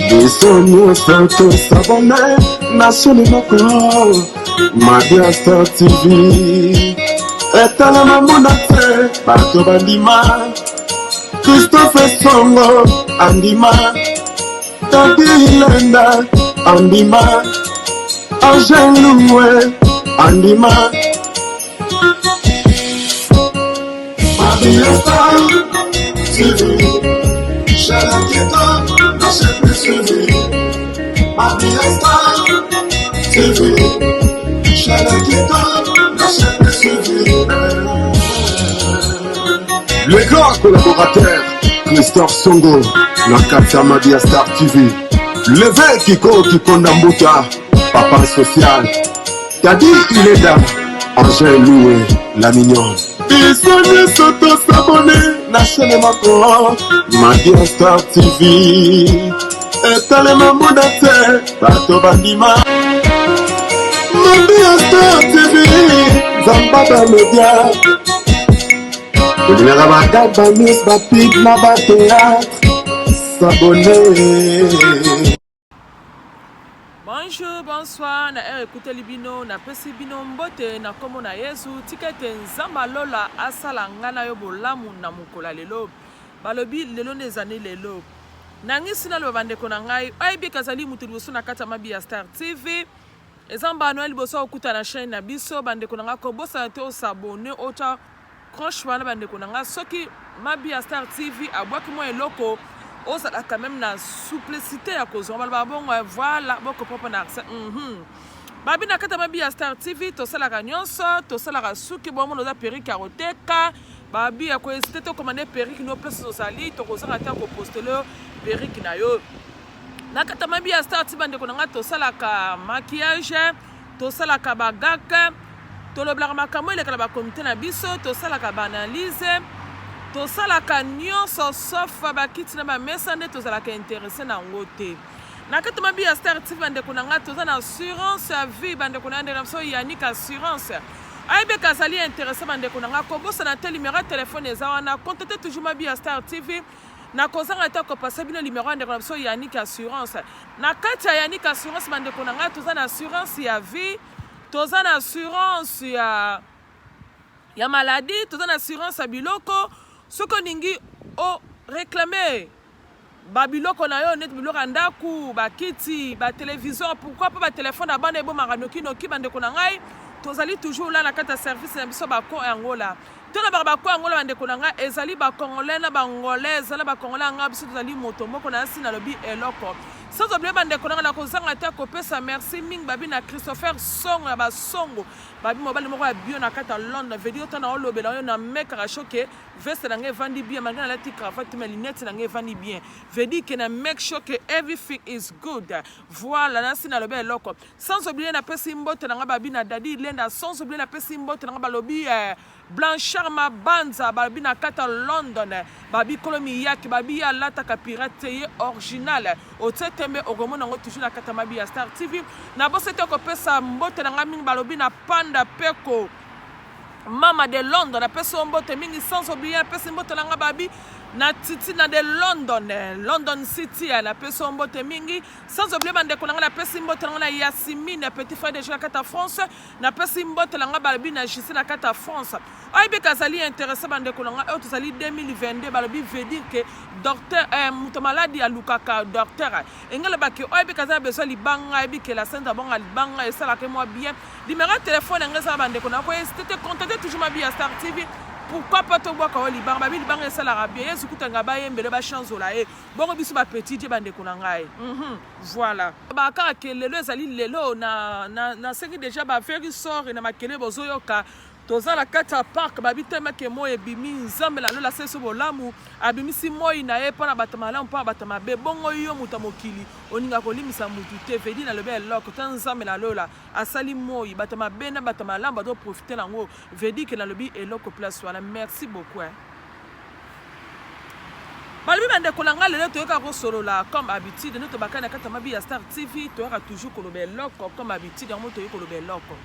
Biso nyonso tosabone na chaine moko Madia Star TV etalama mona te bato bandima Christophe Songo andima Tati Ilenda andima Angel Loué andima Madia Star TV chaîne kitoko na chaîne plus suivie Madia Star TV chaîne kitoko na chaîne plus suivie. Le grand collaborateur Christophe Songo na kati ya Madia Star TV. Leve Kiko Kikonda Mbuta, papa social. Tadi Ileda, Angèle Loué, la mignonne. Biso nyonso tosabone na chaîne moko Madia Star TV. Etalema mona te bato bandima Madia Star TV Nzamba ba media Olingaka ba ba news ba pub na ba théâtre S'abonner. Bonjour, bonsoir, na heure ekuteli bino, napesi bino mbote na kombo na Yesu. Tika ete Nzambe alola asala ngai na yo bolamu na mokolo ya lelo. Balobi lelo nde ezali lelo. Nangisi naloba bandeko na ngai, oyebi azali moto liboso na kati ya mabi ya Star TV. Eza mbano ya liboso ya kokuta na chaîne na biso, bandeko na ngai kobosana te osabone, otya croche wana bandeko na ngai soki mabi ya Star TV abwaki mwa eloko ozala quand même na souplicité ya kozwa baloba bongo voilà boko propre na accent Babi na kati ya mabi ya Star TV tosalaka nyonso, tosalaka suki bomona oza perruque ya koteka babi ya kohésiter te okomande perruque no place ozali tokozanga te kopostele yo perruque na yo. Na kati ya mabi ya Star TV bandeko na ngai tosalaka maquillage, tosalaka bagak, tolobelaka makambo eleka na bakomite na biso, tosalaka baanalyse, tosalaka nyonso sauf bakiti na bamesa nde tozalaka intéressé na yango te. Na kati mabi ya Star TV bandeko na ngai toza na assurance ya vie bandeko na ngai ndeko na biso Yannick assurance ayebeka azali intéressé bandeko na ngai kobosana te numéro ya telefone eza wana contacte toujours mabi ya Star TV nakozanga te kopasa bino numéro ya ndeko na biso Yannick assurance. Na kati ya Yannick assurance bandeko na ngai toza na assurance ya vie, toza na assurance ya maladie, toza na assurance ya biloko. Soki olingi o réclamer babiloko na yo neti biloko ya ndako, bakiti, batelevision, pourquoi mpo batelefone ya bana ebomaka nokinoki bandeko na ngai, tozali toujours la na kati ya service na biso bako yango la tolobaka bako yango la bandeko na ngai ezali bacongolais na bangolaise na bacongolais ya ngai biso tozali moto moko na nsi nalobi eloko sans oublier bandeko na ngai nakozanga te kopesa merci mingi babi na Christopher Songo ya basongo babi mobali moko ya bio na kati ya Londres veut dire tana olobela oyo na mekaka choke veste na ngai evandi bien malgré nalati cravate mais lunette na ngai evandi bien veut dire que na make sure que everything is good. Voilà, nasi nalobi eloko sans oublier napesi mbote na ngai babi na Dadi Lenda, sans oublier napesi mbote na ngai balobi Blanchard Mabanza balobi na kati ya London babi kolo miyaki babi ye alataka pirate te ye original otie tembe okomona yango toujours na kati ya mabi ya Star TV. Nabosi te kopesa mbote na ngai mingi balobi na Panda Peko Mama de London napesi yo mbote mingi sans oublier napesi mbote na ngai babi na Titi na de London London City napesi yo mbote mingi sans oublier bandeko na ngai napesi mbote na ngai na Yasimine petit frère de na kati ya France napesi mbote na ngai balobi na Justin na kati ya France oyebi azali intéressé bandeko na ngai oyo tozali 2022 balobi veut dire que docteur moto maladi alukaka docteur engelebaki oyebi aza na besoin libanga ayebi ke la sainte abonga libanga esalaka mwa bien numéro ya telefone yango ezala bandeko na kohésiter te contacte toujours mabi ya Star TV. Pourquoi pas tobwaka oyo libanga babi libanga esalaka bien yesu kutanga bayembele bachanzola ye bongo biso bapetit die bandeko na ngai. Voilà bakaka ke lelo ezali lelo nasengi déjà ba very sorry na makele bozoyoka toza na kati ya park babi temeke moi ebimi nzambe na lola seso bolamu abimisi moi na ye mpo na bato malamu mpo na bato mabe bongo yo moto ya mokili oninga kolimisa mutu te vedi nalobi eloko ta nzambe na lola asali moi bato mabe na bato malamu bazoprofite nango vedi ke nalobi eloko place wana. Merci beaucoup, hein. Balobi bandeko na ngai lelo toyokaka kosolola comme habitude nde tobakani na kati ya mabi ya Star TV toyaka toujours koloba eloko comme habitude yango toyei koloba eloko.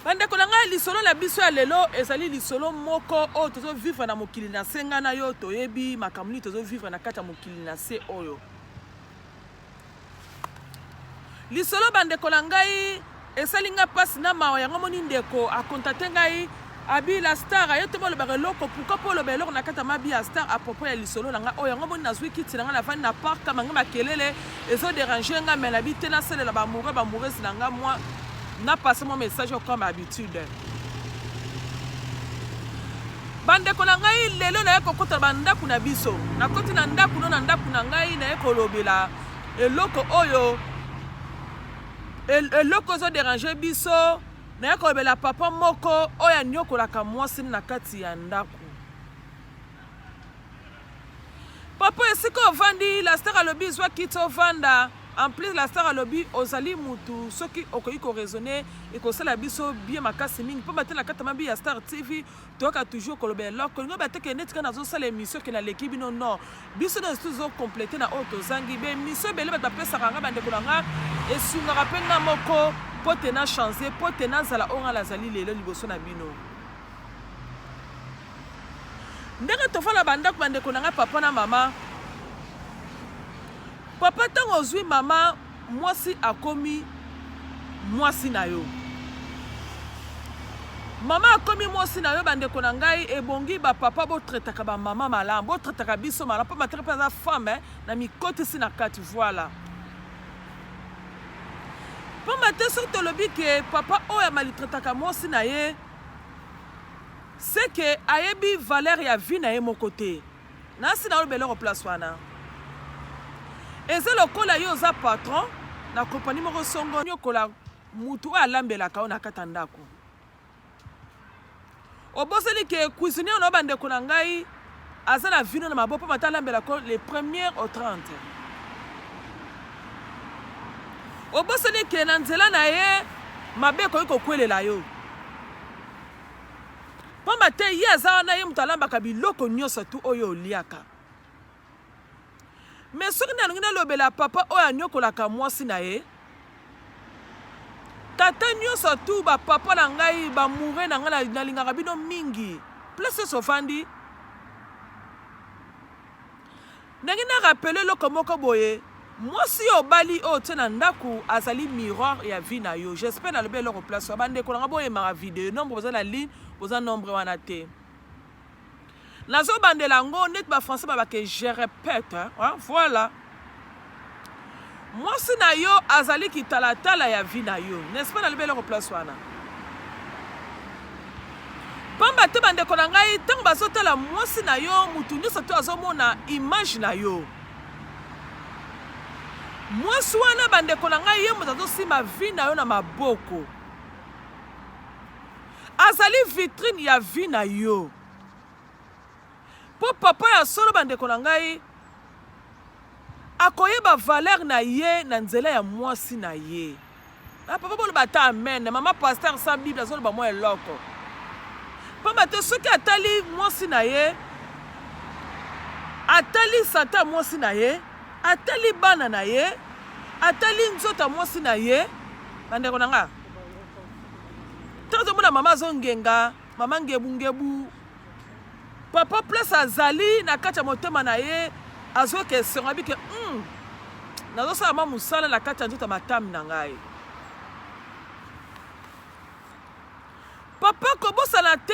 Bandeko na ngai, lisolo na biso ya lelo ezali lisolo moko oyo tozo vivre na mokili na se. Ngai na yo toyebi makambo nini tozo vivre na kati ya mokili na se oyo. Lisolo bandeko na ngai esali ngai mpasi na mawa, yango moni ndeko akontate ngai abi la star aye te bolobaka eloko pourquoi mpo oloba eloko na kati ya mabi ya star à propos ya lisolo na ngai oyo. Yango moni nazwi kiti na ngai navandi na parc mange makelele ezo déranger ngai, mais nabi te nasalela ba amoureux ba amoureuse na ngai mwa na passe mwa message comme habitude. Bandeko na ngai, lelo naye kokota na bandako na biso, nakoti na ndako no na ndako na ngai, naye kolobela eloko oyo eloko ezo déranger biso. Naye kolobela papa moko oyo anyokolaka mwasi na kati ya ndako. Papa, esika ovandi, la star alobi zwa kiti ovanda. En plus la star alobi ozali mutu soki okoki ko raisonner ekosala biso bien makasi mingi pamba te na kati ya mabi ya Star TV toyaka toujours koloba eloko olingi oloba te ke neti kaka nazosala emission ke naleki bino non biso nionso tozo completer na oyo tozangi ba emission ebele bato bapesaka nga bandeko na nga esungaka pe nga moko po te na changer po te nazala oyo nga nazali lelo liboso na bino. Ndenge tofanda ba ndako ba ndeko na ngai papa na mama. Papa ntango ozwi mama mwasi akomi mwasi na yo. Mama akomi mwasi na yo bandeko na ngai ebongi ba papa botretaka ba mama malamu botretaka biso malamu mpo mateka mpe aza femme na mikotisi na kati voilà. Pamba te soki tolobi ke papa oyo amalitretaka mwasi na ye Ce que ayebi valeur ya vie na ye moko te. Nasi naloba eloko place wana. Eza lokola yo oza patron na compagnie moko songo nyokola mutu oyo alambelaka yo na kati ya ndako. Obosani ke cuisinière na yo bandeko na ngai aza na vino na maboko mpo mata alambelaka yo le premier au 30. Obosani ke na nzela na ye mabe ekoki kokwelela yo. Pamba te ye aza wana, ye moto alambaka biloko nyonso tu oyo oliaka. Mais soki nalingi nalobela papa oyo anyokolaka mwasi na ye, tata nyonso tu ba papa na ngai ba moure na ngai nalingaka bino mingi place nyonso ofandi Ndenge na rappeler eloko moko boye, mwasi oyo obali oyo otie na ndaku azali miroir ya vie na yo. J'espère nalobi eloko place wana. Ba ndeko na nga bo aimaka video, nombre boza na ligne boza nombre wana te. Nazo bandela yango neti ba français balobaka ke je repète hein, voilà. Mwasi na yo azali kitalatala ya vie na yo. N'est-ce pas nalobi eloko place wana? Pamba te bandeko na ngai, ntango bazotala mwasi na yo, moto nyonso to azomona image na yo. Mwasi wana bandeko na ngai, ye moto azosimba vie na yo na maboko. Azali vitrine ya vie na yo. Po papa ya solo bandeko na ngai akoyeba valeur na ye na nzela ya mwasi na ye. Ah, papa boloba ata amen. Mama pasteur sans bible azoloba mwa eloko. Pamba te soki atali mwasi na ye, atali santa mwasi na ye, atali bana na ye, atali nzoto ya mwasi na ye, bandeko na nga. Ntango ozomona mama azongenga, mama ngebu ngebu, Papa place azali na kati ya motema na ye azoyoka esengo abi ke nazosala mwa mosala na kati ya nzoto ya matami na ngai. Papa kobosana te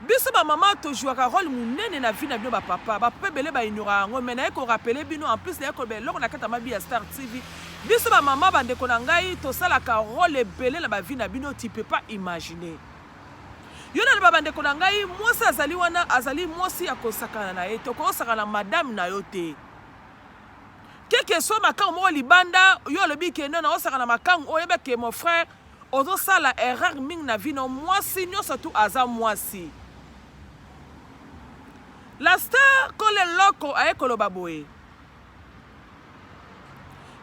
biso ba mama tojouaka role monene na vie na bino ba papa. Ba papa ebele ba ignoraka yango mais naye ko rappeler bino en plus naye koloba eloko na kati ya mabi ya Star TV. Biso ba mama bandeko na ngai tosalaka role ebele na ba vie na bino tu peux pas imaginer. Yo naloba bandeko na ngai, mwasi azali wana azali mwasi ya kosakana na ye te, okoki kosakana na madame na yo te. Quelque soit makangu moko libanda, yo olobi ke non naosakana na makangu oyo, yeba ke mon frère ozosala erreur mingi na vie no, mwasi nyonso tu aza mwasi. La star kole loko aye koloba boye,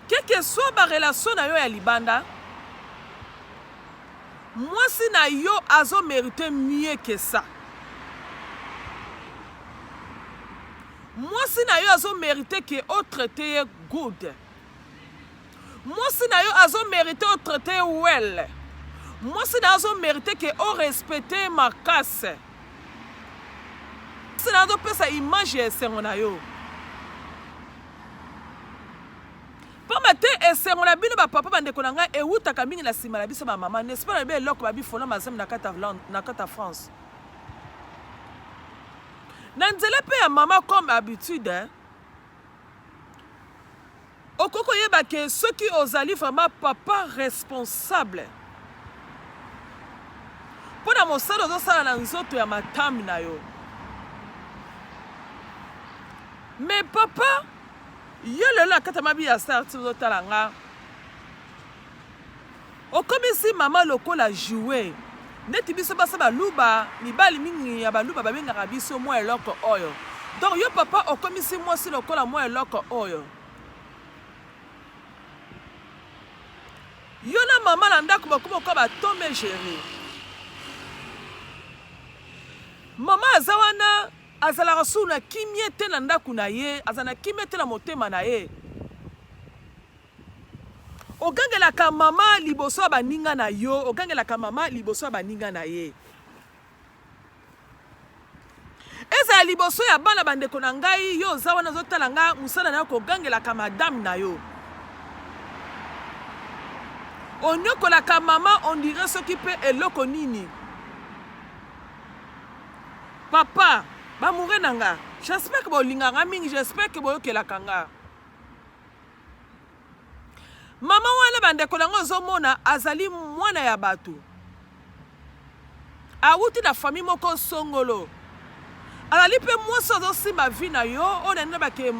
quelque soit ba relation na yo ya libanda, Mwasi na yo azo merite mieux que ça. Mwasi na yo azo merite que o traite ye good. Mwasi na yo azo merite o traite ye well. Mwasi na yo azo merite ke o respecte ye makasi. Mwasi na yo azopesa image ya esengo na yo. Pamba te esengo na bino ba papa ba ndeko na ngai ewutaka mingi na sima na biso ba mama n'est-ce pas nalobi eloko ba bifona mazembe na kati na kati ya France na nzela pe ya mama comme habitude hein? Okoki koyeba ke soki ozali vraiment papa responsable mpo na mosala ozosala na nzoto ya matami na yo mais papa Yo lelo na kati ya mabi ya star ti ozotala nga okomisi mama lokola jouet neti biso basi baluba mibali mingi ya baluba babengaka biso mwa eloko oyo donc yo papa okomisi mwasi lokola mwa eloko oyo yo na mama na ndako bakoma okoa ba Tom et Jerry mama aza wana Azalaka sous na kimie te na ndaku na ye, azala na kimia te na motema na ye. Ogangelaka mama liboso ya baninga na yo, ogangelaka mama liboso ya baninga na ye. Ezala liboso ya bana bandeko na ngai, yo oza wana ozotala nga, mosala na yo kogangelaka madame na yo. Onyokolaka mama on dirait soki pe eloko nini. Papa, ba amoureux na nga, j'espère que bolingaka nga mingi, j'espère que boyokelaka nga. Mama wana bandeko na nga ozomona azali mwana ya bato, awuti na famille moko songolo, azali mpe mwasi azosimba vie na yo oyo na nini bake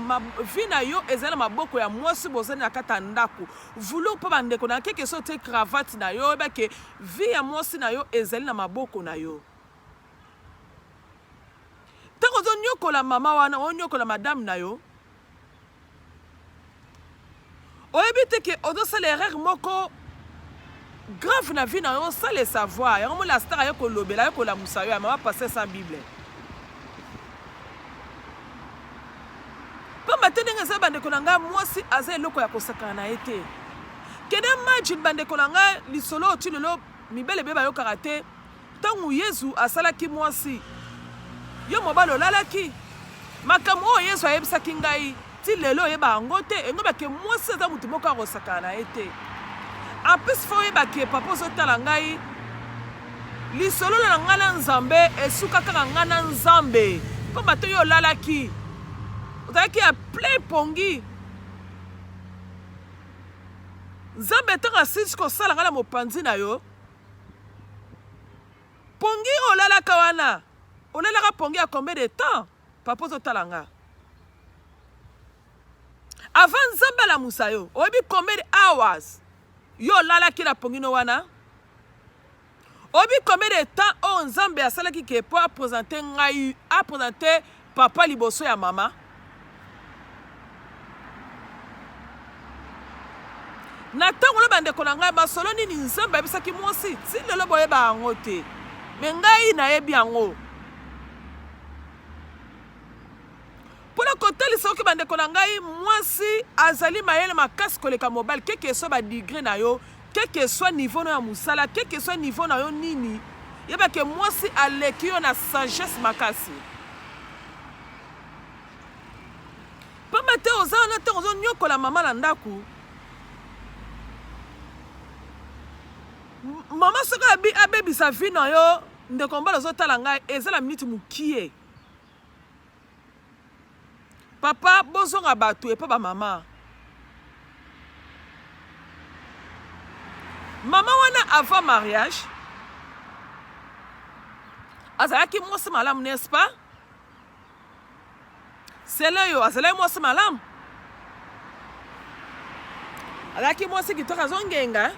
vie na yo ezali na maboko ya mwasi bozali na kati ya ndako vulu mpo bandeko na keke so otie cravate na yo oyebake vie ya mwasi na yo ezali na maboko na yo. Ntango ozonyokola mama wana, onyokola madame na yo, oyebi te ke ozosala erreur moko grave na vie na yo sans le savoir. Yango moni la star aye kolobela, aye kolamusa yo ya mama pasteur sans Bible. Pamba te ndenge eza bandeko na ngai, mwasi aza eloko ya kosakana na ye te. Kende imagine bandeko na ngai, lisolo oyo ti lelo mibele be bayokaka te. Ntango Yezu asalaki mwasi, yo mobali olalaki? Makambo oyo Yezu ayebisaki ngai ti lelo oyeba yango te, engo ba ke mwasi aza mutu moko akosakana na ye te. En plus faut oyeba ke papa ozotala ngai, lisolo na ngai na Nzambe esuka kaka ngai na Nzambe, pamba te yo olalaki, ozalaki ya plein pongi. Nzambe ntango asilisi kosala ngai na mopanzi na yo, Pongi oyo olalaka wana, olalaka pongi ya combien de temps? Papa ozotala nga. Avant Nzambe alamusa yo, oyebi combien de hours yo olalaki na pongi no wana? Oyebi combien de temps oyo Nzambe asalaki ke po a presenter ngai, a presenter papa liboso ya mama? Na ntango na bandeko na ngai, masolo nini Nzambe ayebisaki mwasi? Ti lelo boyeba yango te, me ngai nayebi yango. Mpo na kotalisa oki bandeko na ngai, mwasi azali mayele makasi koleka mobali, keke soit ba degré na yo, keke soit niveau na yo ya mosala, keke soit niveau na yo nini, yeba ke mwasi aleki yo na sagesse makasi. Pamba te oza wana ntango ozonyokola mama na ndako, mama soki abi abebisa vie na yo, ndeko mobali ozotala ngai, eza na miniti mokie. Papa, bozonga bato epa ba mama. Mama wana avant mariage azalaki mwasi malamu, n'est-ce pas? Selon yo azalaki mwasi malamu? Azalaki mwasi kitoko azongenga?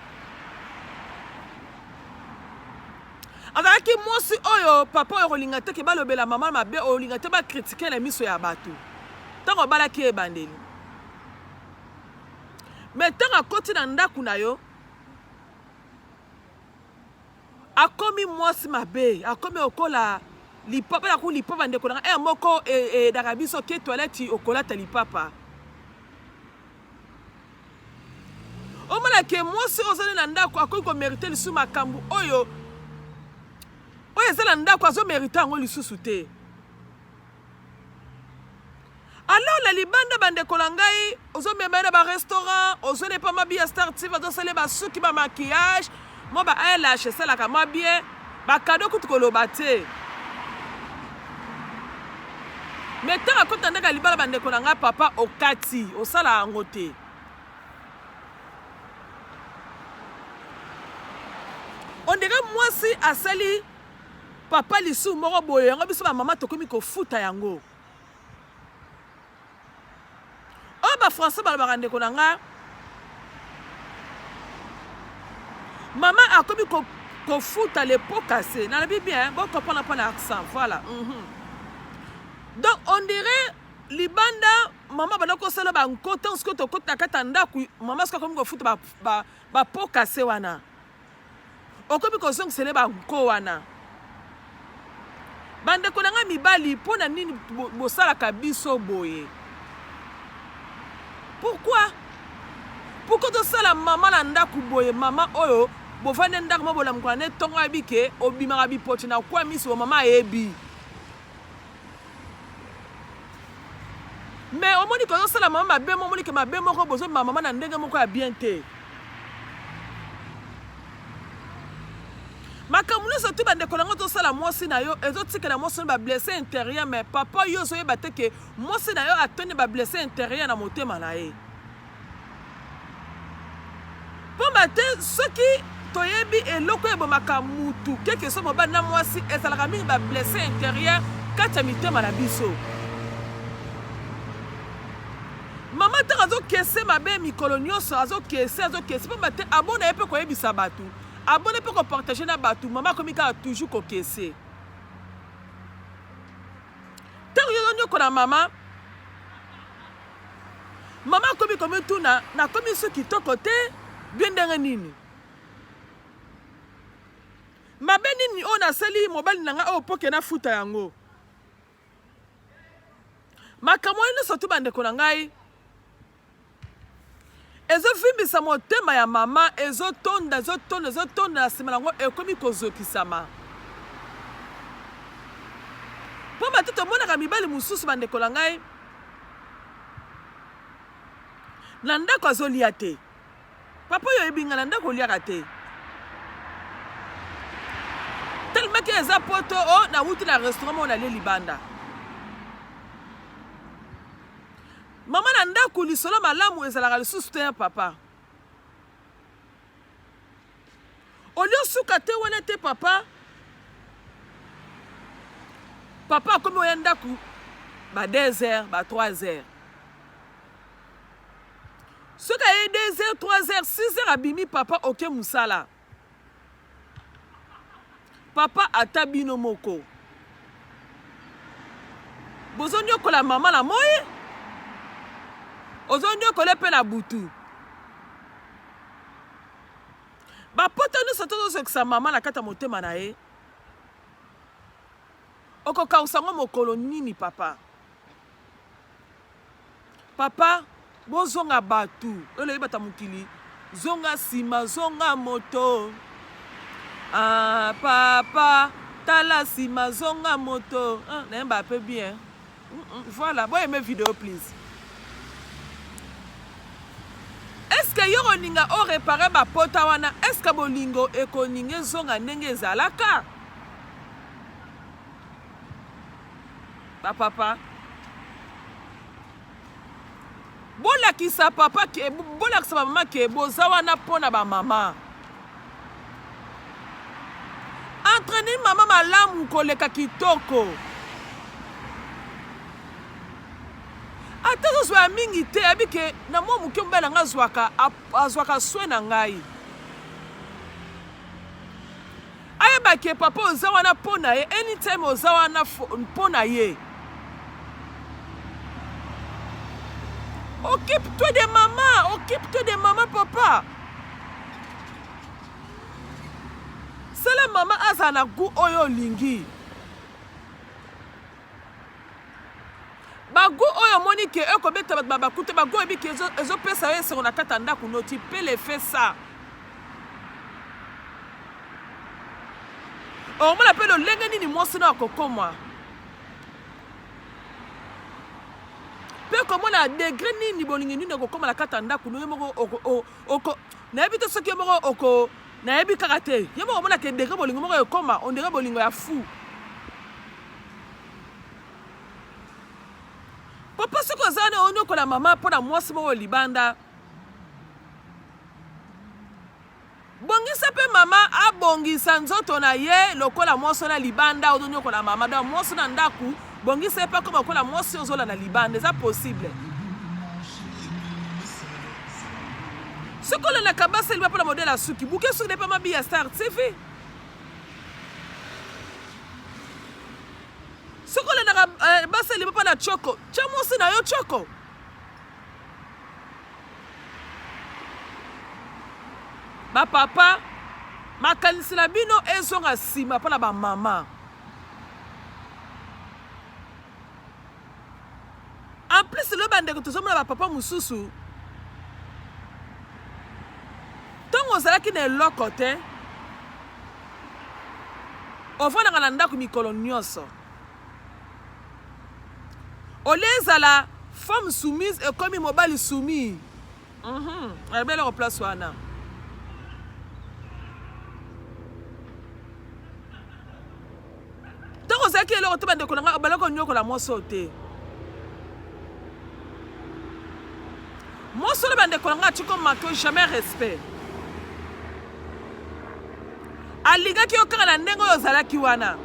Azalaki mwasi oyo papa oyo kolinga te ke balobela mama mabe, olinga te ba critiquer na miso ya bato. Ntango abalaki ye ebandeli. Mais ntango akoti na ndako na yo, Akomi mwasi mabe, akomi okola lipapa na ku lipapa ndeko na nga eh moko eyedaka biso ke toilette okolata lipapa. Omona ke mwasi oyo ozali na ndako akoki komerite lisusu makambo oyo oyo eza na ndako azomerite yango lisusu te. Alors na libanda bandeko na ngai ozomema ye na ba restaurant ozweli epa mabiya star tv azosala ye basuki ba maquillage mwa ba eyelash esalaka mwa bien bakado kutu koloba te me ntango akota ndaka libala bandeko na ngai papa okati osala yango te ondire mwasi asali papa lisumu moko boye yango biso bamama tokomi kofuta yango oyo ba français balobaka ndeko na nga mama akomi kofuta le pot cassé nalobi bien bo comprendre mpo na accent voilà mm -hmm. donc on dirait libanda mama banda kosala banko ntango sikoyo tokoti na kati ya ndako mama sikoyo akomi kofuta ba, ba, ba pot cassé wana Okomi kozongisela ye ba nko wana. Bandeko na ngai mibali, mpo na nini bosalaka biso boye? Pourquoi? Pourquoi tosala mama na ndako boye? Mama oyo bovandi ndako mo bolamukana ne ntongo ayebi ke obimaka bipoti na kwa miso bo mama ayebi. Mais omoni ke ozosala mama mabe, omoni ke mabe moko bozobima mama na ndenge moko ya bien te. Makambo nyonso tu bandeko na ngo tosala mwasi na yo ezotikela mwasi na ba blesse interieur mais papa yo ozoyeba te ke mwasi na yo atondi ba blesse interieur na motema na ye pamba te soki toyebi eloko ebomaka mutu keke so mobali na mwasi ezalaka mingi ba blesse interieur kati ya mitema na biso Mama ntango azokese mabe mikolo nyonso azokese azokese pamba te abona ye mpe koyebisa bato abona mpe kopartage na bato mama akomi kaka toujours kokese ntango yo ozonyokola mama mama akomi komituna nakomi so kitoko te bie ndenge nini mabe nini oyo nasali mobali na ngai oyo mpo ke nafuta yango Makambo wana nyonso tu bandeko na ngai ezovimbisa motema ya mama, ezotonda ezotonda ezotonda, na nsima yango ekomi kozokisama. Mpo bato tomonaka mibali mosusu bandeko na ngai na ndako azolia te. Papa oyo oyebi nga na ndako oliaka te tellement ke eza poto o oh, nawuti na restaurant moko nalie libanda mama na ndako lisolo malamu ezalaka lisusu te ya papa olie osuka te wana te papa papa akomi oya ndako ba 2 heures ba 3 heures Soki aye 2 heures, 3 heures, 6 heures abimi papa oke musala. Papa ata bino moko. Bozo nyokola mama na moyi? Ozo nyokola pe na butu. Ba pota nyoso tozozokisa mama na kati ya motema na ye. Okokausa ngo mokolo nini papa? Papa bozonga batu oyo lobi batu ya mokili zonga sima zonga moto ah papa tala sima zonga moto ah, nayemba pe bien mm -mm, voilà bo aime video please est-ce que yo kolinga o réparer ba pota wana est-ce que bolingo ekolinga ezonga ndenge ezalaka Ba papa bolakisa papa ke bolakisa ba mama ke boza wana mpo na ba mama entraîner mama malamu koleka kitoko ata ozozwa ya mingi te ayebi ke na mwa moke mobali na ngai azwaka azwaka soin na ngai Ayeba ke papa oza wana po na ye anytime oza wana po na ye. Occupe toi de maman, occupe toi de maman papa. Sala mama azala na goût oyo olingi. Ba gout oyo omoni ke eko beta bato mabaku te, ba gout oyebi ke ezo pesa yo esengo na kati ya ndaku no, tu peux le fait ça. Okomona pe lolenge nini mwasi no akokoma. Pe okomona degre nini bolingi nini ekokoma na kati ya ndaku no, yo moko oko nayebi te soki yo moko oko nayebi kaka te. Yo moko omona ke degre bolingo moko ekoma, on dirait bolingo ya fou. Papa soki oza wana onyokola mama mpo na mwasi moko libanda, bongisa mpe mama abongisa nzoto na ye lokola mwasi wana libanda ozonyokola mama. Donc mwasi na ndako bongisa ye mpe akoma lokola mwasi ozolanda libanda, eza possible. Soki olandaka basi liba mpo na modele ya suki, buke suki na ye mpe mabiya Star TV. Soki olandaka eh, basi ya libapa na choko, tya mwasi na yo choko. Ba papa, makanisi na bino ezonga nsima mpo na bamama. En plus lelo bandeko tozomona ba papa mosusu ntango ozalaki na eloko te ofandaka na ndako mikolo nyonso olie ezala femme soumise ekomi mobali soumis mm -hmm. eloko place wana Ntango ozalaki eloko te bandeko na ngai obandaki konyokola mwasi oyo te. Mwasi oyo bandeko na ngai atiki manque jamais respect. Alingaki yo kaka na ndenge oyo ozalaki wana.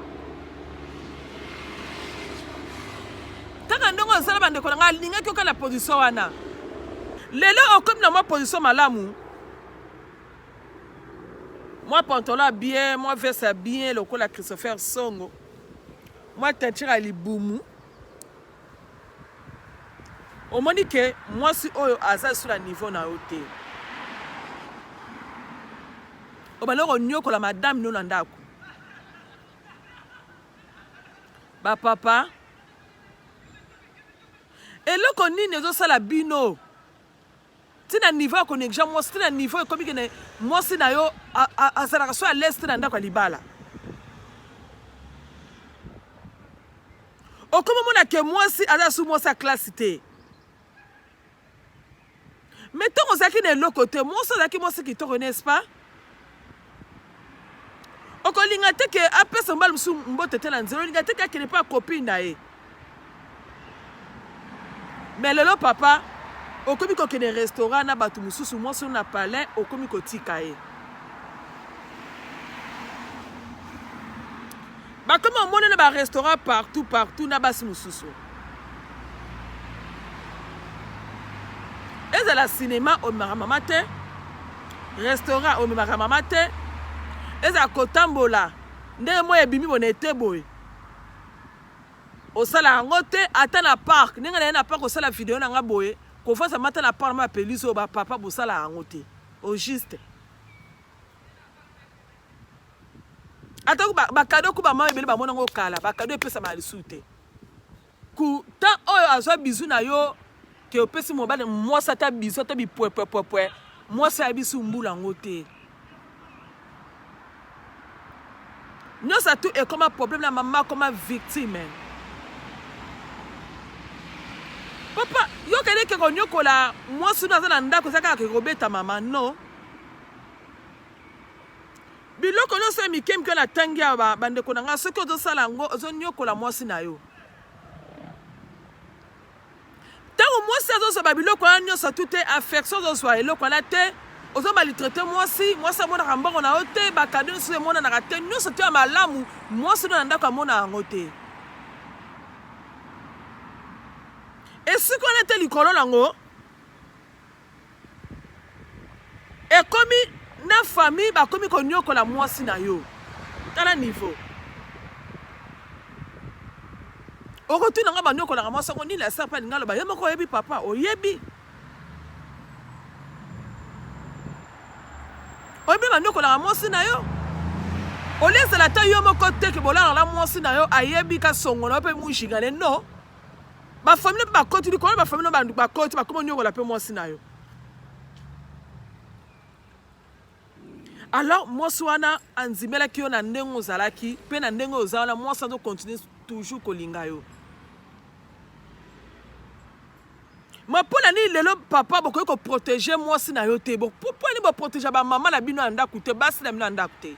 Kaka ndenge ozala bandeko na ngai alingaki yo kaka na position wana. Lelo okomi na mwa position malamu. Mwa pantalon ya bien, mwa veste ya bien lokola Christopher Songo, mwa teinture ya libumu. Omoni ke mwasi oyo aza lisusu na niveau na yo te. Obandi konyokola madame no na ndako. Ba papa, eloko nini ezosala bino Ti na niveau ya ko negliger mwasi, ti na niveau ekomi ke mwasi na yo azalaka so à l'aise te na ndako ya libala. Okomi omona ke mwasi aza su mwasi ya classe te. Mais ntango ozalaki na eloko te, mwasi azalaki mwasi kitoko n'est-ce pas? Okolinga te ke apesa mobali mosusu mbote te na nzela, olinga te ke akende mpe copine na ye. Mais lelo papa okomi kokende restaurant na bato mosusu, mwasi na palin okomi kotika ye. Bakomi omona na ba restaurant partout partout na basi mosusu. Ezala cinema omemaka mama te, restaurant omemaka mama te, ezala kotambola ndenge moi ebimi bona ete boye osala yango te ata na parc ndenge naye na parc osala video na nga boye kofasa mata na parc ma pelise oyo ba papa bosala yango te au juste ata bakado ku bamama ebele bamona yango kala bakado epesamaka lisusu te ku temps oyo azwa bizu na yo ke opesi mobali mwasi ata bizu ata bipwepwepwepwe mwasi ayebi su mbula yango te nyonso atu ekoma problème na mama akoma victime papa yo kende ke konyokola mwasi no aza na ndako eza kaka ke kobeta mama no Biloko nionso ya mike mike na tangi awa ba ndeko na nga soki ozo sala yango ozo niokola mwasi na yo. Tango mwasi azo zwa ba biloko wana nionso tout te affection ozo zwa eloko wana te ozo maltraite mwasi, mwasi amonaka mbongo na yo te, ba cadeau nionso emonanaka te, nionso tout ya malamu mwasi no na ndako amona yango te. Esika wana te likolo nango Ekomi na famille bakomi koniokola mwasi na yo tala niveau okotuna nga baniokolaka mwasi yango nini asala mpe alinga aloba ye moko oyebi papa oyebi oyebi baniokolaka mwasi na yo olie ezala ata yo moko te ke bolalaka na mwasi na yo ayebi kasongo na yo mpe mujinga ne no. Bafamille mpe bakoti likolo, bafamille bakoti bakoma onyokola mpe mwasi na yo. Alors mwasi wana andimelaki yo na ndenge ozalaki mpe na ndenge oza wana, mwasi azo continuer toujours kolinga yo. Ma mpo na nini lelo papa bokoki koprotege mwasi na yo te? Mpo nini boprotege bamama na bino ya ndako te, basi na bino ya ndako te?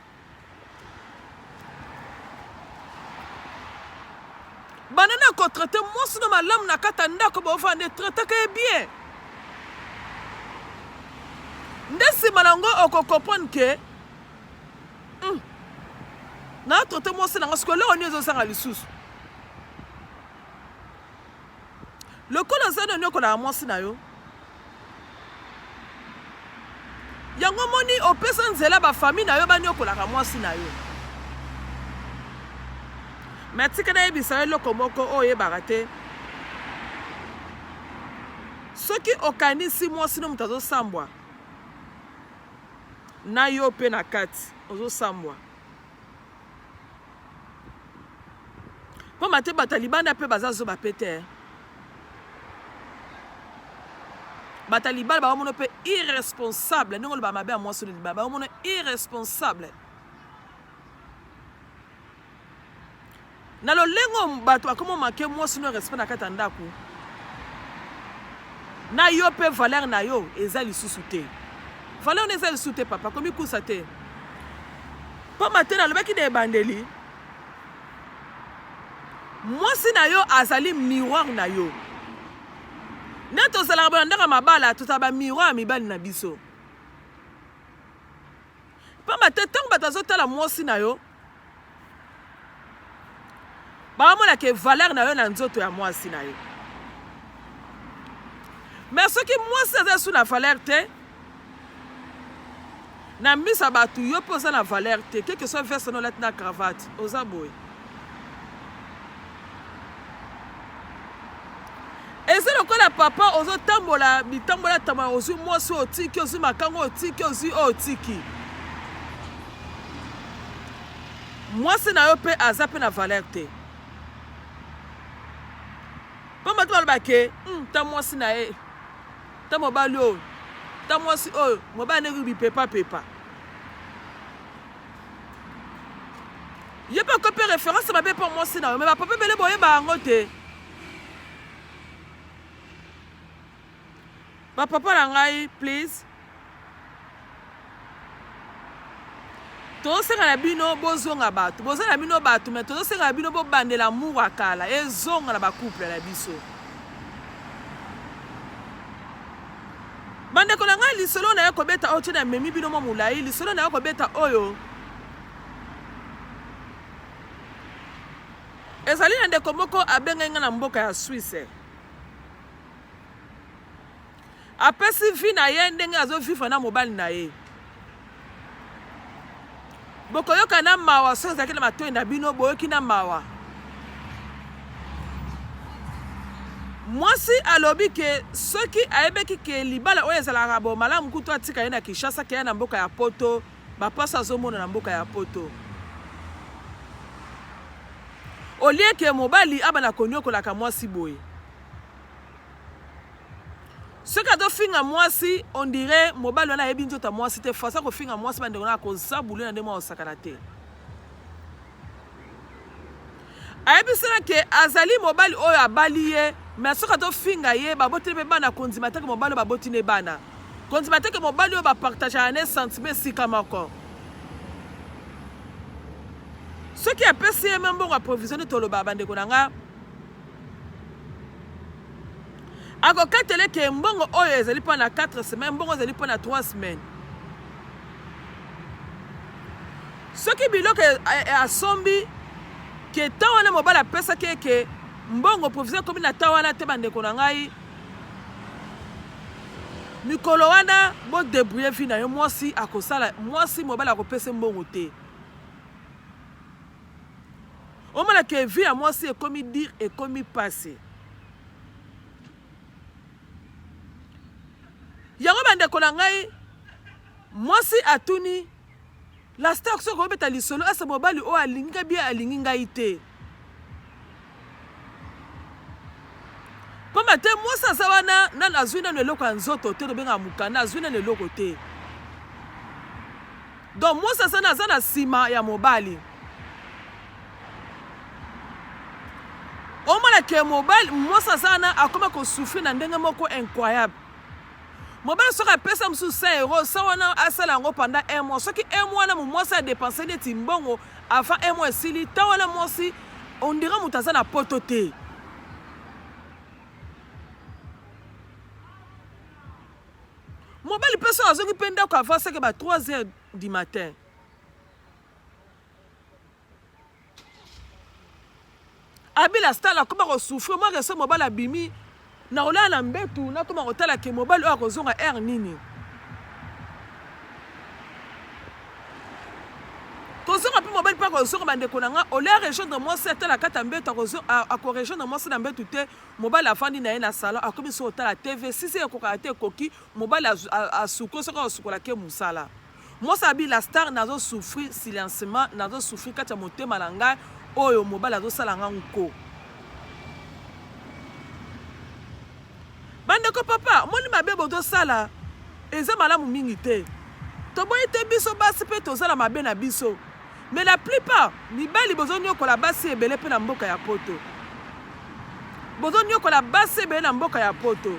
Banda na kotraite mwasi no malamu na kati ya ndako, bofanda nde traitaka ye bien, nde nsima na yango okokomprendre ke na traite mwasi na nga sikoyo eloko nini ezozanga lisusu. Lokola oza nani okolaka mwasi na yo yango omoni opesa nzela ba famille na yo baniokolaka mwasi na yo. Me tika nayebisa yo eloko moko oyo oyebaka te. Soki okanisi mwasi no moto azosambwa na yo mpe na kati ozosambwa Pamba te bato ya libanda mpe baza zoba mpe te. Bato ya libala baomona mpe irresponsable, ndenge oloba mabe ya mwasi na libala, baomona irresponsable. Na lolenge bato bakoma manke mwasi no respect na kati ya ndako, na yo mpe valeur na yo eza lisusu te. Valeur na eza lisusu te papa, komikusa te. Pamba te nalobaki na ebandeli, mwasi na yo azali miroir na yo. Nde tozalaka boye na ndako ya mabala, tozala ba miroir ya mibali na biso. Pamba te ntango bato bazotala mwasi na yo, baomona ke valeur na yo na nzoto ya mwasi na yo. Mais soki mwasi aza su na valeur te na miso ya bato, yo mpe oza na valeur te, quelque soit veste na olati na cravate, oza boye. Eza lokola papa ozotambola bitambola tambola, ozwi mwasi oyo otiki, ozwi makango oyo otiki, ozwi oyo otiki. Mwasi na yo mpe aza mpe na valeur te. Pamba te baloba ke ta mwasi na ye, ta mobali oyo, ta mwasi oyo, mobali ndenge bipepa pepa. Ye mpe akopi référence mabe mpo mwasi na yo, me bapapa ebele boyeba yango te. Bapapa na ngai, please, tozosenga na bino bozonga bato, boza na bino bato, me tozosenga na bino bobandela amour ya kala ezonga na bacouple na biso. Bandeko na ngai, lisolo na ye kobeta oyo tie na memi bino mwa molai, lisolo na ye kobeta oyo ezali na ndeko moko abengaki ngai na mboka ya Suisse. Apesi vie na ye ndenge azovivre na mobali na ye. Bokoyoka na mawa soki ezalaki na matoi na bino, boyoki na mawa. Mwasi alobi ke soki ayebeki ke libala oyo ezalaka bo malamu kutu atika ye na Kinshasa keya na mboka ya poto, bapasi azomona na mboka ya poto. Olie ke mobali abanda konyokolaka mwasi boye. Soki azofinga mwasi, on dirait mobali wana ayebi nzoto ya mwasi te. Façon kofinga mwasi, bandeko na akozabule na ndenge mwa kosakana te. Ayebisaka ke azali mobali oyo abali ye, mais soki azofinga ye, baboteli mpe bana, kondima te ke mobali oyo baboti ne bana, kondima te ke mobali oyo bapartageaka ne sentiment esika moko. Soki apesi ye me mbongo ya provision, nde toloba bandeko na nga, akokatele ke mbongo oyo ezali mpo na 4 semaines, mbongo ezali mpo na 3 semaines. Soki biloko asombi ke ntango wana mobali apesaki ye ke mbongo provision ekomi na ntango wana te, bandeko na ngai, mikolo wana bodebrouille vie na yo. Mwasi akosala mwasi, mobali akopesa mbongo te. Omona ke vie ya mwasi ekomi dire, ekomi pasi. Yango bandeko na ngai, mwasi atuni la star soki okobeta lisolo ese mobali oyo alingi ngai bien, alingi ngai te. Pamba te mwasi aza wana nanu azwi nanu eloko ya nzoto te, tobengaka mokanda, azwi nanu eloko te. Donc mwasi aza na aza na nsima ya mobali. Omona ke mobali mwasi aza wana akoma ko souffrir na ndenge moko incroyable. Mobali soki apesa mosusu 100 euros, 100 wana asala yango pendant un mois. Soki un mois wana mwasi a depenser neti mbongo avant un mois esili, temps wana mwasi on dirait moto aza na poto te. Mobali mpe soki azongi mpe ndako avant seke ba 3 heures du matin. Abila star akoma ko souffrir moi reso mobali abimi na kolala na mbetu nakoma kotala ke mobali oyo akozonga heure nini kozonga mpe mobali mpe akozonga bandeko na nga olia rejoindre mwasi ata na kati ya mbetu akorejoindre mwasi na mbetu te mobali afandi na ye na salon akomi soki kotala tv sisi ekokaka te ekoki mobali asuko soki akosukola ke mosala Mwasi abi la star nazo souffrir silencement nazo souffrir kati ya motema na ngai oyo mobali azo sala nga nko. Bandeko papa omoni mabe bozo sala eza malamu mingi te. Toboyi te biso basi pe toza na mabe na biso mais la plupart mibali bozo niokola basi ebele pe na mboka ya poto. Bozo niokola basi ebele na mboka ya poto.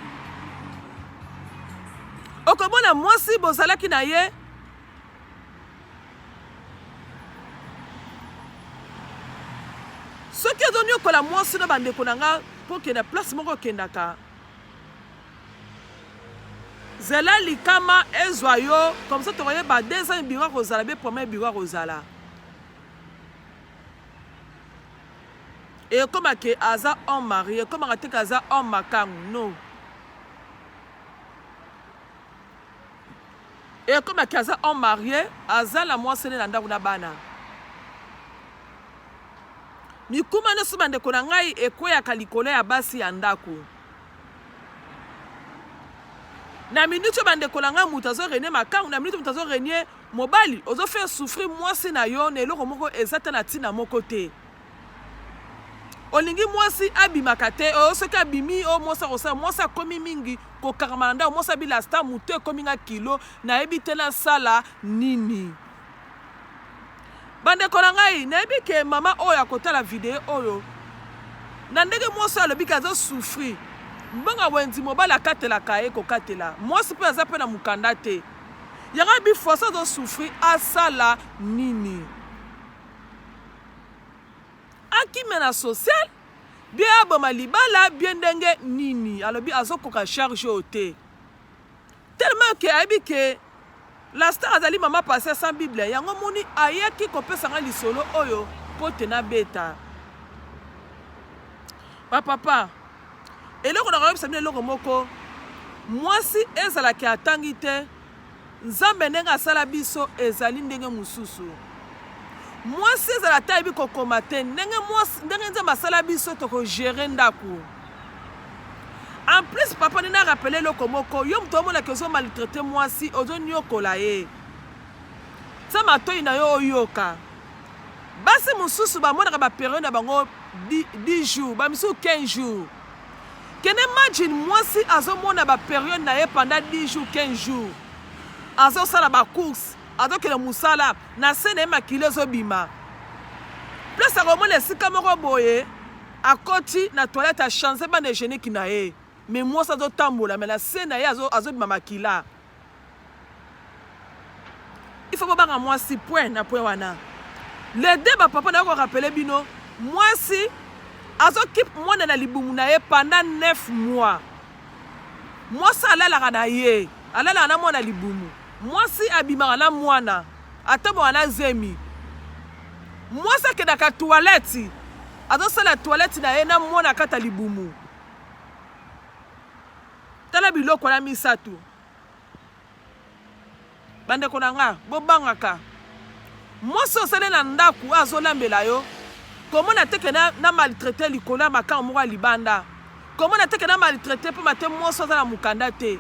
Okomona mwasi bozalaki na ye soki ozoniokola mwasi na bandeko na nga mpo okenda place moko okendaka zela likama ezwa yo comme ça tokoyeba deuxième bureau akozala be premier bureau akozala ekoma ke aza homme marie ekomaka te ke aza homme makangu no Ekomaki aza homme marie aza na mwasi ne na ndako na bana. Mikuma nyonso bandeko na ngai ekweyaka likolo ya basi ya ndako. Na minute oyo bandeko na ngai moto azo renie makangu, na minute moto azo renie mobali, ozo faire souffrir mwasi na yo na eloko moko eza ta na ntina moko te. Olingi mwasi abimaka te, oyo soki abimi oyo mwasi akosala, mwasi akomi mingi kokangama na ndako, mwasi abi lasta moto ekomi nga kilo, nayebi te nasala nini. Bandeko na ngai, nayebi ke mama oyo akotala video oyo na ndenge mwasi alobi ke azo souffrir mbongo wenzi mobali akatelaka ye kokatela mwasi mpe aza mpe na mokanda te yango abi force azo souffrir asala nini? Akima na social bien aboma libala bien ndenge nini alobi azokoka charge oyo te tellement ke ayebi ke la star azali mama passe sans bible yango moni ayaki kopesa nga lisolo oyo mpo te nabeta bapapa eloko nakoyebisa bino eloko moko mwasi ezalaki atangi te Nzambe ndenge asala biso ezali ndenge mosusu. Mwasi ezala ata ayebi kokoma te, ndenge mwasi, ndenge Nzambe asala biso toko gerer ndaku. En plus papa nde na rappeler eloko moko, yo moto omona ke ozo maltraiter mwasi, ozo niokola ye. Tia matoyi na yo oyoka. Basi mosusu bamonaka ba periode na bango 10 jours, ba misusu 15 jours. Can imagine mwasi azo mona ba periode na ye pendant 10 jours 15 jours azo sala ba course azo kende musala na se na ye makila ezo bima place akomona esika moko boye akoti na toilette a change bande hygienique na ye mais mwasi azo tambola mais na se na ye azo bima makila il faut bobanga mwasi point na point wana les deux ba papa nayo ko rappeler bino mwasi azo keep mwana na libumu na ye pendant 9 mois mwasi alalaka na ye alalaka na mwana libumu mwasi abimaka na mwana atomboka na zemi mwasi akendaka toilette azosala toilette na ye na mwana akata libumu tala biloko wana misatu Bandeko na nga, bobangaka mwasi osali na ndaku azolambela yo, komona te ke na, na maltraite likolo ya makango moko ya libanda, komona te ke na maltraite mpo mate mwasi aza na mokanda te.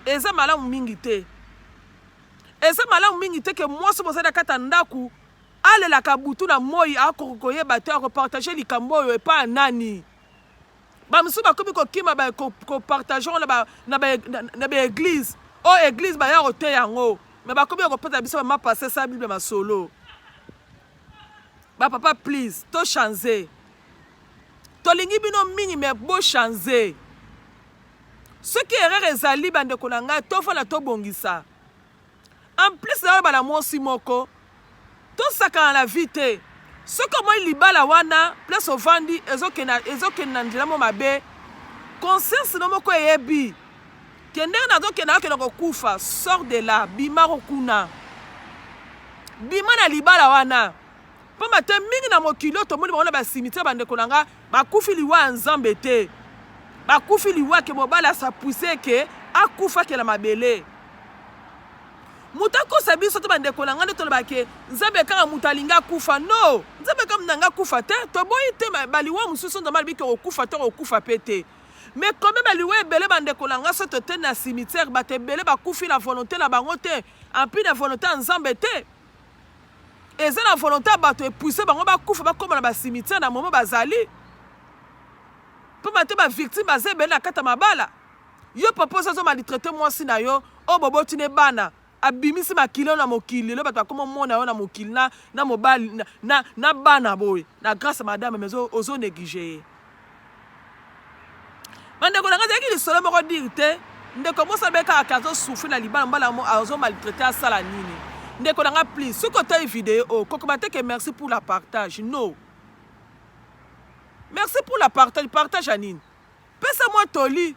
Eza malamu mingi te, eza malamu mingi te ke mwasi bozali na kati ya ndaku alelaka butu na moi, akoki koyeba te akopartage likambo oyo epai ya nani. Bamosusu bakomi kokima kopartage yango na baeglise oyo eglise baya koteya yango, me bakomi ya kopesa biso bama passe sa bible masolo. Bapapa, please, tochange. Tolingi bino mingi, me bochange. Soki erreur ezali, bandeko na ngai, tofanda tobongisa. En plus, naloba na mwasi moko, tosakana na vie te. Soki omoni libala wana, place ovandi ezokende na nzela mo mabe, conscience no moko eyebi ke ndenge nazokende, akende kokufa. Sors de là, bimako kuna, bima na libala wana, pamba te mingi na mokili oyo tomoni bango na bacimetière. Bandeko na nga, bakufi liwa ya Nzambe te, bakufi liwa ke mobali asapuse ke akufakela mabele. Moto akosa biso te, bandeko na ngai. Nde toloba ke Nzambe kaka moto alingi akufa? No, Nzambe kaka moto alingi akufa te. Toboyi te baliwa mosusu. Nzambe alobi ke kokufa te, kokufa mpe te, mais combien baliwa ebele, bandeko na ngai, so tote na cimetière, bato ebele bakufi na volonté na bango te, ampi na volonté ya Nzambe te. Eza na volonté ya bato epousse bango bakufa, bakóma na bacimetière na momo bazali, mpo bato bavictime baza ebele na kati ya mabala. Yo papa, oza azomaltraite mwasi na yo oyo boboti ne bana, abimisi makili oyo na mokili. Lelo bato bakoma omona yo na mokili na mobali na bana boye na grâce ya madame, mais ozonéglige ye. Bandeko na ngai, ezalaki lisolo moko dire te. Ndeko mwasi abe kaka azosouffrir na libala, mobali azomaltraite, asala nini? Ndeko na ngai, please, soki otali video oyo, kokoma te ke merci pour la partage. No, merci pour la partage, partage ya nini? Pesa mwa toli.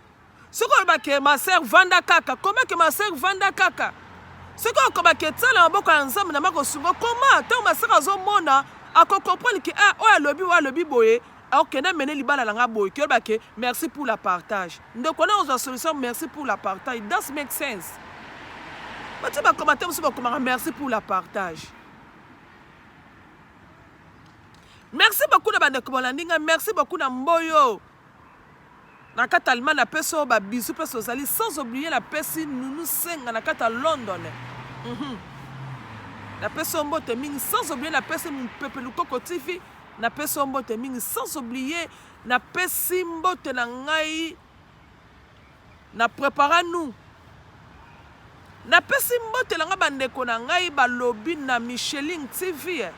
Soki olobake ma sœur, vanda kaka, koma ke ma sœur, vanda kaka. Soki okobake etiala maboko ya Nzambe na makosunga, koma. Ntango ma sœur azomona, akocomprendre ke ah, oyo alobi, oyo alobi boye, okende mene libala na nga boye. Ke olobake merci pour la partage, ndeko na ozwa solution. Merci pour la partage, that make sense. Batie bacommentaire mosusu, bakomaka merci pour la partage. Merci beaucoup na bandeko bolandi ngai. Merci beaucoup na Mboyo na kati Allemagne, napesi oyo babisu mpe ozali. Sans oublier, napesi Nunu Senga na kati ya London. Napesi oyo mbote mingi. Sans oublier, napesi Mopepe Lukoko TV, napesi oyo mbote mingi. Sans oublier, napesi mbote na ngai na prépara nous, napesi mbote na ngai bandeko na ngai balobi na Micheline TV.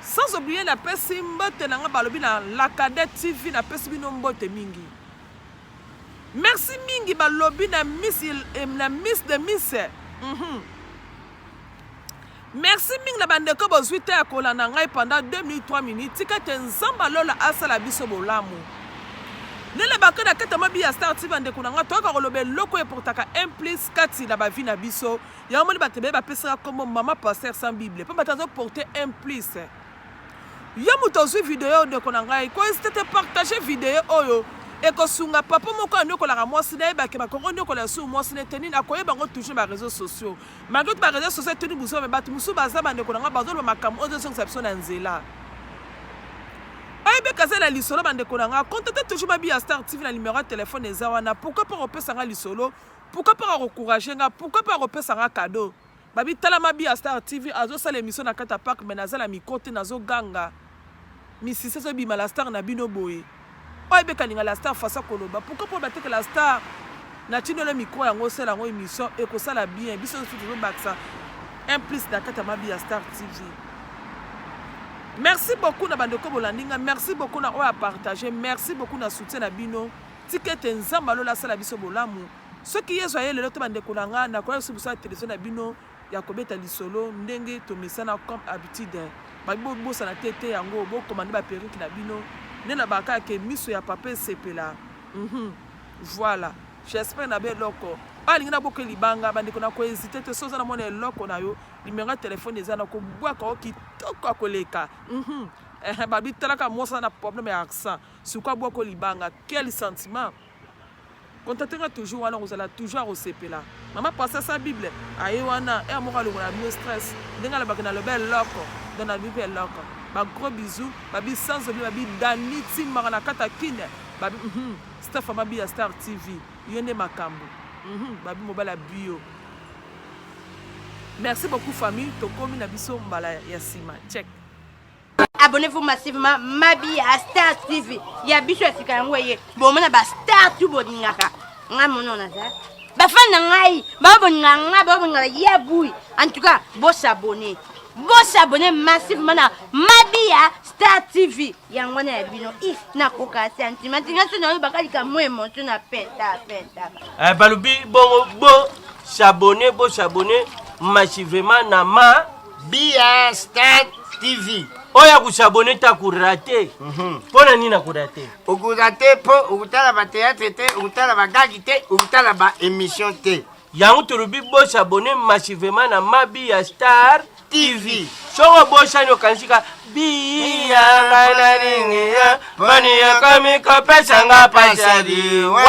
Sans oublier, napesi mbote na ngai balobi na La Cadette TV, napesi bino mbote mingi. Merci mingi balobi na Miss, na Miss de Miss. Merci mingi na bandeko bozwi te ya kolanda ngai pendant 2 minutes, 3 minutes. Tika te Nzambe alola asala biso bolamu. Nelebaka na kati ya mabi ya Star TV, bandeko na ngai, toyaka koloba eloko oyo eportaka un plus kati na bavie na biso. Yango moni bato ebele bapesaka kombo mama pasteur sans bible, mpo bato azoporte un plus. Yo moto ozwi video, ndeko na ngai, kohésite te, partage video oyo. Ekosunga papa moko anyokolaka mwasi, nayebake bakongo nyokola su mwasi nete nini, akoyeba yango toujours na baréseaux sociaux. Malgré tout, baréseaux sociaux etoni buso, me bato mosusu baza, bandeko na ngai, bazoloba makambo oyo ezosongisa biso na nzela. Oyebeka aza na lisolo. Bandeko na ngai, contacte toujours Mabi ya Star TV na numéro ya telefone eza wana. Pourquoi mpo kopesa ngai lisolo? Pourquoi mpo akocourage nga? Pourquoi mpo akopesa nga cadeau? Babi tala Mabi ya Star TV azosala émission na kati ya park, me naza na micro te, nazoganga misisi ezobima. La star na bino boye, oyo ebeka alinga la star façon koloba. Pourquoi mpo bateke la star natindelo micro yango, osala yango émission, ekosala bien. Biso nyonso tozobakisa un plus na kati ya Mabi ya Star TV. Merci beaucoup na bandeko bolandi nga. Merci beaucoup na oyo apartage. Merci beaucoup na soutien na bino. Tika ete Nzambe alola asala biso bolamu. Soki Yesu aye lelo te, bandeko na nga, nakoya lisusu bosala televizio na bino ya kobeta lisolo ndenge tomesana comme habitude. Babi bobosana te te yango, bokomande baperruque na bino nde na baka ke miso ya papa esepela. Voilà, j'espère na be eloko oyo alingi naboka libanga. Bandeko, na kohésite te. So oza na mona eloko na yo, numéro ya telefone eza na kobwaka o kitoko ya koleka. Eh, babi talaka mwasi aza na problème ya accent, sikoyo abwaka libanga, quel sentiment! Contacte nga toujours wana, kozala toujours akosepela. Mama pasteur sa bible aye wana ere moko alongola bino stress ndenge alobaki naloba eloko. Donc nalobi mpe eloko. Bagros bisous. Babi sans oublier babi Dani Timbaka na kati ya Kine, babi Staff Mabi ya Star TV, yo nde makambo. Babi mobali ya bio. Merci beaucoup famille, tokomi na biso mbala ya nsima. Check. Abonnez-vous massivement Mabi à Star TV. Ya biso ya sika yango eye. Bomona ba star tout bolingaka. Nga mono naza. Ba fan na ngai, ba bolinga nga, ba bolinga ya bouille. En tout cas, bo s'abonner. Bo s'abonner massivement na Mabi ya Star TV. Yango wana ya bino. Ih, nakoka sentiment. Tinga so na yo bakalika mo emotion na penta penta. Eh, balobi bongo bo s'abonner, bo s'abonner massivement na ma Bia Star TV. Oyo akusabone te akurate. Mpo na nini akurate? Okurate mpo okutala ba théâtre te, okutala ba gag te, okutala ba émission te. Yango tolobi bosabone massivement na Mabiya Star TV. Soki obosani okanisi ka biya ngai nalingi ya bani yakomi kopesa nga pasi ya liwa.